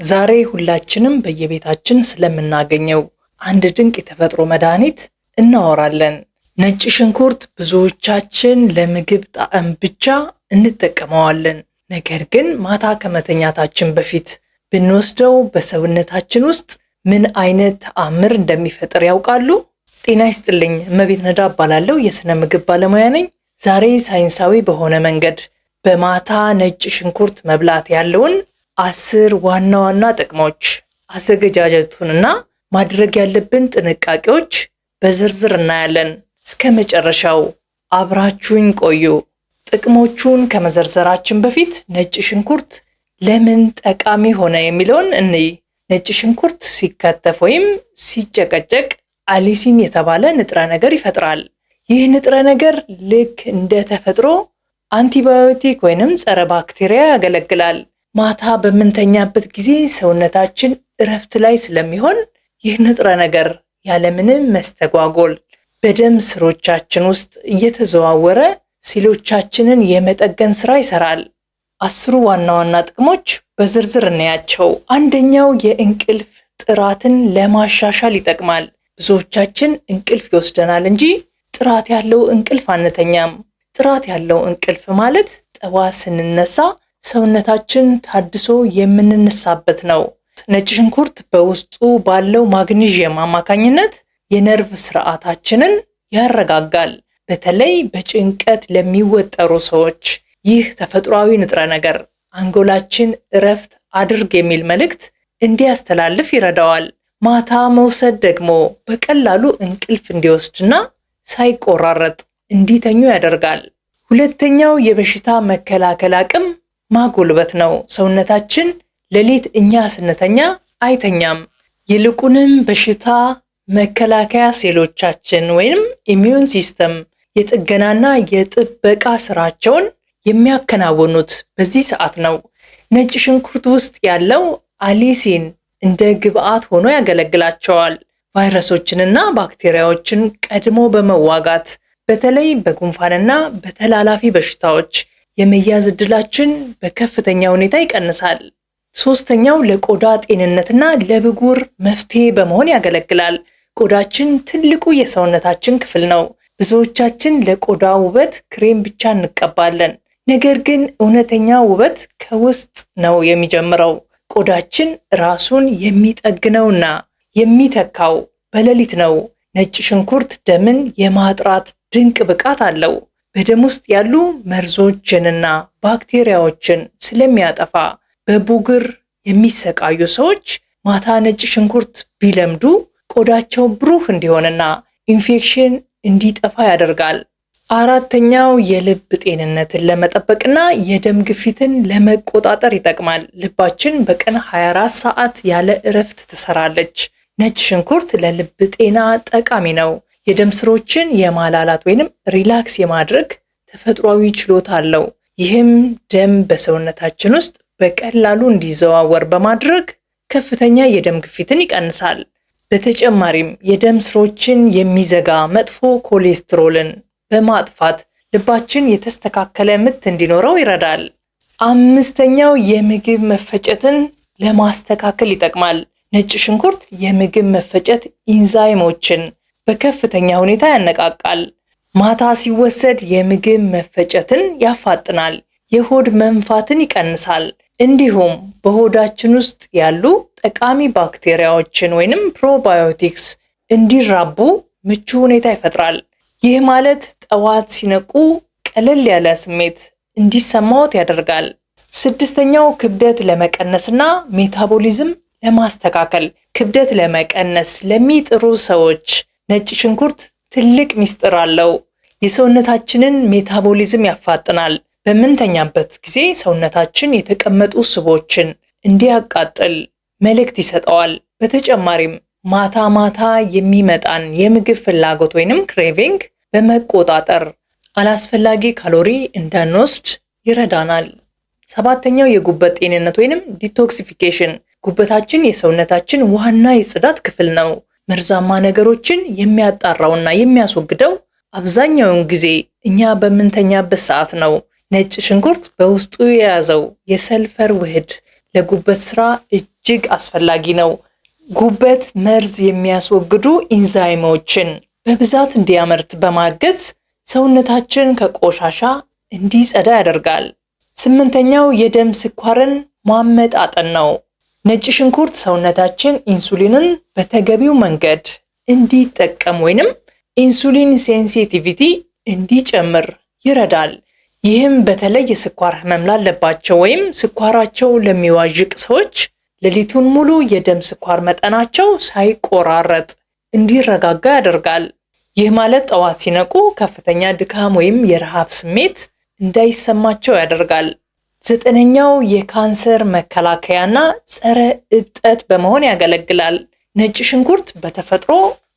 ዛሬ ሁላችንም በየቤታችን ስለምናገኘው አንድ ድንቅ የተፈጥሮ መድኃኒት እናወራለን። ነጭ ሽንኩርት ብዙዎቻችን ለምግብ ጣዕም ብቻ እንጠቀመዋለን። ነገር ግን ማታ ከመተኛታችን በፊት ብንወስደው በሰውነታችን ውስጥ ምን አይነት ተአምር እንደሚፈጥር ያውቃሉ? ጤና ይስጥልኝ። እመቤት ነዳ እባላለሁ። የስነ ምግብ ባለሙያ ነኝ። ዛሬ ሳይንሳዊ በሆነ መንገድ በማታ ነጭ ሽንኩርት መብላት ያለውን 10 ዋና ዋና ጥቅሞች፣ አዘገጃጀቱንና ማድረግ ያለብን ጥንቃቄዎች በዝርዝር እናያለን። እስከ መጨረሻው አብራችሁኝ ቆዩ። ጥቅሞቹን ከመዘርዘራችን በፊት ነጭ ሽንኩርት ለምን ጠቃሚ ሆነ የሚለውን እንይ። ነጭ ሽንኩርት ሲከተፍ ወይም ሲጨቀጨቅ allicin የተባለ ንጥረ ነገር ይፈጥራል። ይህ ንጥረ ነገር ልክ እንደ ተፈጥሮ አንቲባዮቲክ ወይንም ጸረ ባክቴሪያ ያገለግላል። ማታ በምንተኛበት ጊዜ ሰውነታችን እረፍት ላይ ስለሚሆን ይህ ንጥረ ነገር ያለምንም መስተጓጎል በደም ስሮቻችን ውስጥ እየተዘዋወረ ሴሎቻችንን የመጠገን ስራ ይሰራል። 10ሩ ዋና ዋና ጥቅሞች በዝርዝር እናያቸው። አንደኛው የእንቅልፍ ጥራትን ለማሻሻል ይጠቅማል። ብዙዎቻችን እንቅልፍ ይወስደናል እንጂ ጥራት ያለው እንቅልፍ አንተኛም። ጥራት ያለው እንቅልፍ ማለት ጠዋት ስንነሳ ሰውነታችን ታድሶ የምንነሳበት ነው። ነጭ ሽንኩርት በውስጡ ባለው ማግኒዥየም አማካኝነት የነርቭ ስርዓታችንን ያረጋጋል። በተለይ በጭንቀት ለሚወጠሩ ሰዎች ይህ ተፈጥሯዊ ንጥረ ነገር አንጎላችን እረፍት አድርግ የሚል መልእክት እንዲያስተላልፍ ይረዳዋል። ማታ መውሰድ ደግሞ በቀላሉ እንቅልፍ እንዲወስድና ሳይቆራረጥ እንዲተኙ ያደርጋል። ሁለተኛው የበሽታ መከላከል አቅም ማጎልበት ነው። ሰውነታችን ሌሊት እኛ ስንተኛ አይተኛም። ይልቁንም በሽታ መከላከያ ሴሎቻችን ወይም immune system የጥገናና የጥበቃ ስራቸውን የሚያከናውኑት በዚህ ሰዓት ነው። ነጭ ሽንኩርት ውስጥ ያለው allicin እንደ ግብአት ሆኖ ያገለግላቸዋል። ቫይረሶችንና ባክቴሪያዎችን ቀድሞ በመዋጋት በተለይ በጉንፋንና በተላላፊ በሽታዎች የመያዝ እድላችን በከፍተኛ ሁኔታ ይቀንሳል። ሶስተኛው ለቆዳ ጤንነትና ለብጉር መፍትሄ በመሆን ያገለግላል። ቆዳችን ትልቁ የሰውነታችን ክፍል ነው። ብዙዎቻችን ለቆዳ ውበት ክሬም ብቻ እንቀባለን። ነገር ግን እውነተኛ ውበት ከውስጥ ነው የሚጀምረው። ቆዳችን ራሱን የሚጠግነውና የሚተካው በሌሊት ነው። ነጭ ሽንኩርት ደምን የማጥራት ድንቅ ብቃት አለው። በደም ውስጥ ያሉ መርዞችንና ባክቴሪያዎችን ስለሚያጠፋ በቡግር የሚሰቃዩ ሰዎች ማታ ነጭ ሽንኩርት ቢለምዱ ቆዳቸው ብሩህ እንዲሆንና ኢንፌክሽን እንዲጠፋ ያደርጋል። አራተኛው የልብ ጤንነትን ለመጠበቅና የደም ግፊትን ለመቆጣጠር ይጠቅማል። ልባችን በቀን 24 ሰዓት ያለ እረፍት ትሰራለች። ነጭ ሽንኩርት ለልብ ጤና ጠቃሚ ነው። የደም ስሮችን የማላላት ወይንም relax የማድረግ ተፈጥሯዊ ችሎታ አለው። ይህም ደም በሰውነታችን ውስጥ በቀላሉ እንዲዘዋወር በማድረግ ከፍተኛ የደም ግፊትን ይቀንሳል። በተጨማሪም የደም ስሮችን የሚዘጋ መጥፎ ኮሌስትሮልን በማጥፋት ልባችን የተስተካከለ ምት እንዲኖረው ይረዳል። አምስተኛው የምግብ መፈጨትን ለማስተካከል ይጠቅማል። ነጭ ሽንኩርት የምግብ መፈጨት ኢንዛይሞችን በከፍተኛ ሁኔታ ያነቃቃል። ማታ ሲወሰድ የምግብ መፈጨትን ያፋጥናል፣ የሆድ መንፋትን ይቀንሳል። እንዲሁም በሆዳችን ውስጥ ያሉ ጠቃሚ ባክቴሪያዎችን ወይንም probiotics እንዲራቡ ምቹ ሁኔታ ይፈጥራል። ይህ ማለት ጠዋት ሲነቁ ቀለል ያለ ስሜት እንዲሰማዎት ያደርጋል። ስድስተኛው ክብደት ለመቀነስና metabolism ለማስተካከል። ክብደት ለመቀነስ ለሚጥሩ ሰዎች ነጭ ሽንኩርት ትልቅ ሚስጥር አለው። የሰውነታችንን metabolism ያፋጥናል። በምንተኛበት ጊዜ ሰውነታችን የተቀመጡ ስቦችን እንዲያቃጥል መልእክት ይሰጠዋል። በተጨማሪም ማታ ማታ የሚመጣን የምግብ ፍላጎት ወይንም craving በመቆጣጠር አላስፈላጊ ካሎሪ እንዳንወስድ ይረዳናል። ሰባተኛው የጉበት ጤንነት ወይንም detoxification። ጉበታችን የሰውነታችን ዋና የጽዳት ክፍል ነው። መርዛማ ነገሮችን የሚያጣራውና የሚያስወግደው አብዛኛውን ጊዜ እኛ በምንተኛበት ሰዓት ነው። ነጭ ሽንኩርት በውስጡ የያዘው የሰልፈር ውህድ ለጉበት ስራ እጅግ አስፈላጊ ነው። ጉበት መርዝ የሚያስወግዱ ኢንዛይሞችን በብዛት እንዲያመርት በማገዝ ሰውነታችን ከቆሻሻ እንዲጸዳ ያደርጋል። ስምንተኛው የደም ስኳርን ማመጣጠን ነው። ነጭ ሽንኩርት ሰውነታችን ኢንሱሊንን በተገቢው መንገድ እንዲጠቀም ወይንም insulin sensitivity እንዲጨምር ይረዳል። ይህም በተለይ የስኳር ህመም ላለባቸው ወይም ስኳራቸው ለሚዋዥቅ ሰዎች ሌሊቱን ሙሉ የደም ስኳር መጠናቸው ሳይቆራረጥ እንዲረጋጋ ያደርጋል። ይህ ማለት ጠዋት ሲነቁ ከፍተኛ ድካም ወይም የረሃብ ስሜት እንዳይሰማቸው ያደርጋል። ዘጠነኛው የካንሰር መከላከያና ጸረ እብጠት በመሆን ያገለግላል። ነጭ ሽንኩርት በተፈጥሮ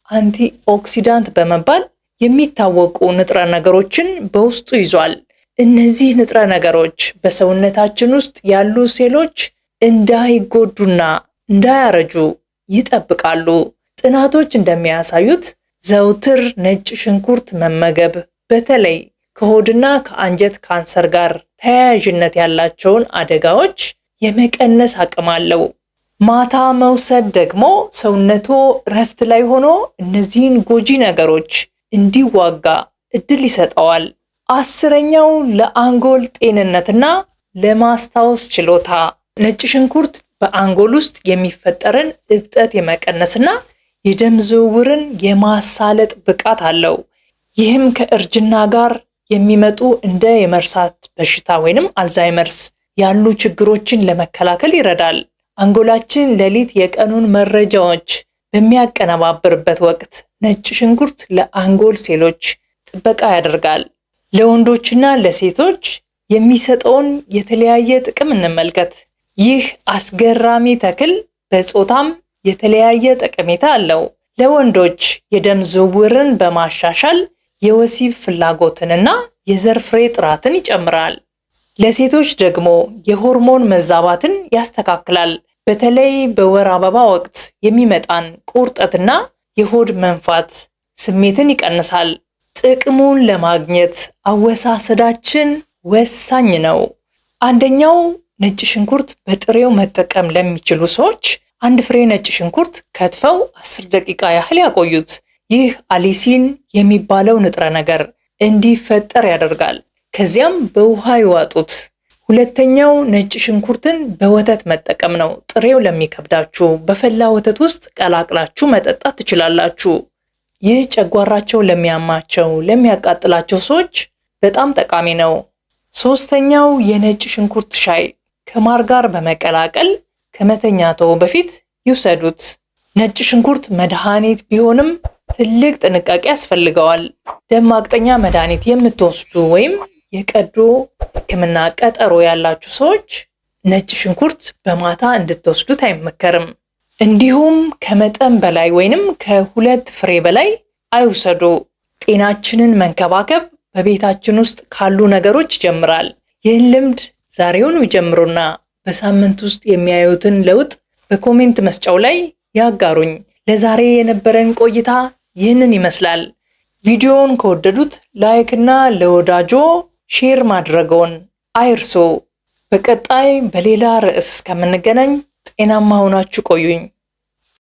antioxidant በመባል የሚታወቁ ንጥረ ነገሮችን በውስጡ ይዟል። እነዚህ ንጥረ ነገሮች በሰውነታችን ውስጥ ያሉ ሴሎች እንዳይጎዱና እንዳያረጁ ይጠብቃሉ። ጥናቶች እንደሚያሳዩት ዘውትር ነጭ ሽንኩርት መመገብ በተለይ ከሆድና ከአንጀት ካንሰር ጋር ተያያዥነት ያላቸውን አደጋዎች የመቀነስ አቅም አለው። ማታ መውሰድ ደግሞ ሰውነቶ እረፍት ላይ ሆኖ እነዚህን ጎጂ ነገሮች እንዲዋጋ እድል ይሰጠዋል። አስረኛው ለአንጎል ጤንነትና ለማስታወስ ችሎታ፣ ነጭ ሽንኩርት በአንጎል ውስጥ የሚፈጠርን እብጠት የመቀነስና የደም ዝውውርን የማሳለጥ ብቃት አለው። ይህም ከእርጅና ጋር የሚመጡ እንደ የመርሳት በሽታ ወይንም አልዛይመርስ ያሉ ችግሮችን ለመከላከል ይረዳል። አንጎላችን ሌሊት የቀኑን መረጃዎች በሚያቀነባብርበት ወቅት ነጭ ሽንኩርት ለአንጎል ሴሎች ጥበቃ ያደርጋል። ለወንዶችና ለሴቶች የሚሰጠውን የተለያየ ጥቅም እንመልከት። ይህ አስገራሚ ተክል በጾታም የተለያየ ጠቀሜታ አለው። ለወንዶች የደም ዝውውርን በማሻሻል የወሲብ ፍላጎትንና የዘር ፍሬ ጥራትን ይጨምራል። ለሴቶች ደግሞ የሆርሞን መዛባትን ያስተካክላል። በተለይ በወር አበባ ወቅት የሚመጣን ቁርጠትና የሆድ መንፋት ስሜትን ይቀንሳል። ጥቅሙን ለማግኘት አወሳሰዳችን ወሳኝ ነው። አንደኛው ነጭ ሽንኩርት በጥሬው መጠቀም ለሚችሉ ሰዎች አንድ ፍሬ ነጭ ሽንኩርት ከትፈው 10 ደቂቃ ያህል ያቆዩት። ይህ አሊሲን የሚባለው ንጥረ ነገር እንዲፈጠር ያደርጋል። ከዚያም በውሃ ይዋጡት። ሁለተኛው ነጭ ሽንኩርትን በወተት መጠቀም ነው። ጥሬው ለሚከብዳችሁ በፈላ ወተት ውስጥ ቀላቅላችሁ መጠጣት ትችላላችሁ። ይህ ጨጓራቸው ለሚያማቸው፣ ለሚያቃጥላቸው ሰዎች በጣም ጠቃሚ ነው። ሶስተኛው የነጭ ሽንኩርት ሻይ ከማር ጋር በመቀላቀል ከመተኛቶ በፊት ይውሰዱት። ነጭ ሽንኩርት መድኃኒት ቢሆንም ትልቅ ጥንቃቄ ያስፈልገዋል። ደም ማቅጠኛ መድኃኒት የምትወስዱ ወይም የቀዶ ሕክምና ቀጠሮ ያላችሁ ሰዎች ነጭ ሽንኩርት በማታ እንድትወስዱት አይመከርም። እንዲሁም ከመጠን በላይ ወይንም ከሁለት ፍሬ በላይ አይውሰዱ። ጤናችንን መንከባከብ በቤታችን ውስጥ ካሉ ነገሮች ይጀምራል። ይህን ልምድ ዛሬውኑ ይጀምሩና በሳምንት ውስጥ የሚያዩትን ለውጥ በ comment መስጫው ላይ ያጋሩኝ። ለዛሬ የነበረን ቆይታ ይህንን ይመስላል። ቪዲዮውን ከወደዱት like እና ለወዳጆ share ማድረግዎን አይርሱ። በቀጣይ በሌላ ርዕስ እስከምንገናኝ ጤናማ ሆናችሁ ቆዩኝ።